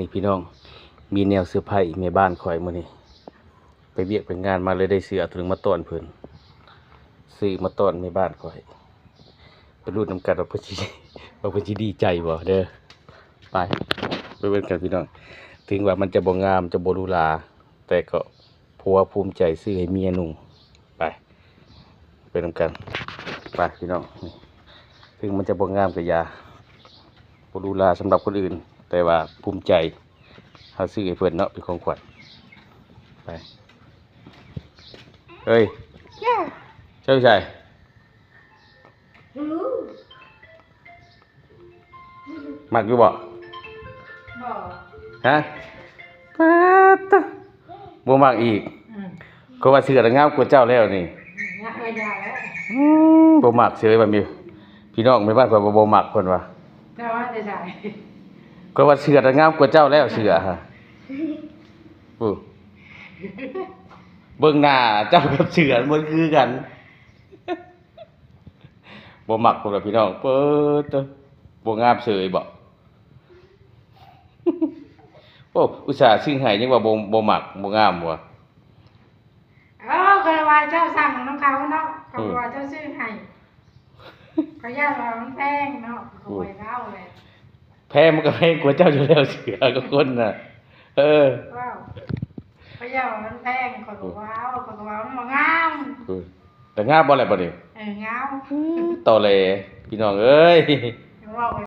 ນີ້ພີ່ນ້ອງ ມີແນວເຊີໄພແມ່ບ້ານຂ້ອຍມື້ນີ້ ໄປວຽກໄປງານມາເລີຍໄດ້ເສື້ອໂຕໜຶ່ງມາຕ້ອນເພິ່ນ ຊື້ມາຕ້ອນແມ່ບ້ານຂ້ອຍ ໄປລຸ້ນນຳກັນວ່າເພິ່ນຊິ ວ່າເພິ່ນຊິດີໃຈບໍ່ເດີ. ໄປ ໄປເບິ່ງກັນພີ່ນ້ອງ ເຖິງວ່າມັນຈະບໍ່ງາມ ຈະບໍ່ຫຼູຫຼາ ແຕ່ກໍຜົວພູມໃຈຊື້ໃຫ້ເມຍນຸ່ງ. ໄປ ໄປນຳກັນ ໄປພີ່ນ້ອງ. ເຖິງມັນຈະບໍ່ງາມກໍຢ່າ ບໍ່ຫຼູຫຼາສຳລັບຄົນອື່ນ ແຕ່ວ່າພູມໃຈ ເຮົາຊື້ໃຫ້ເພິ່ນເນາະ ເປັນຂອງຂວັນ. ໄປ ເອີຍ ເຈົ້າຢູ່ໃສ? ມັກຢູ່ບໍ່? ບໍ່ ຮະ? ປາດໂທ້ ບໍ່ມັກອີກ. ອືມ ຂ້ອຍວ່າເສື້ອນະງາມກວ່າເຈົ້າແລ້ວນີ້. ອືມ ບໍ່ມັກເສີຍວ່າມີ ພີ່ນ້ອງແມ່ບ້ານຂ້ອຍວ່າບໍ່ມັກເພິ່ນວ່າ. ເຈົ້າວ່າແຕ່ໃສ? ຂ້ອຍວ່າເສື້ອນະງາມກວ່າເຈົ້າແລ້ວ ເສື້ອຫະ. ໂອ້ ເບິ່ງໜ້າເຈົ້າກັບເສື້ອມັນຄືກັນ. ບໍ່ມັກພຸ້ນລະພີ່ນ້ອງ. ເປີດໂທ້ ບໍ່ງາມເສີຍບໍ? ໂອ້ ອຸດສ່າຊື້ໃຫ້ຍັງວ່າບໍ່ ບໍ່ມັກ ບໍ່ງາມວ່າ. ເອີ ກໍວ່າເຈົ້າສັ່ງນຳເຂົາເນາະ ກໍວ່າເຈົ້າຊື້ໃຫ້ ເຂົາຢ້ານວ່າມັນແພງເນາະ ເຂົາບໍ່ໃຫ້ເວົ້າແຫຼະ. ແພງມັນກໍແພງກວ່າເຈົ້າຢູ່ແລ້ວ ເສື້ອກັບຄົນນະ. ເອີ ເວົ້າ ເຂົາຢ້ານວ່າມັນແພງ ຂ້ອຍກໍບໍ່ເອົາ ຂ້ອຍກໍວ່າມັນບໍ່ງາມ. ເອີ ແຕ່ງາມບໍ່ແຫຼະບັດນີ້? ເອີ ງາມ. ອື ຕໍແຫຼພີ່ນ້ອງເອີຍ ເວົ້າ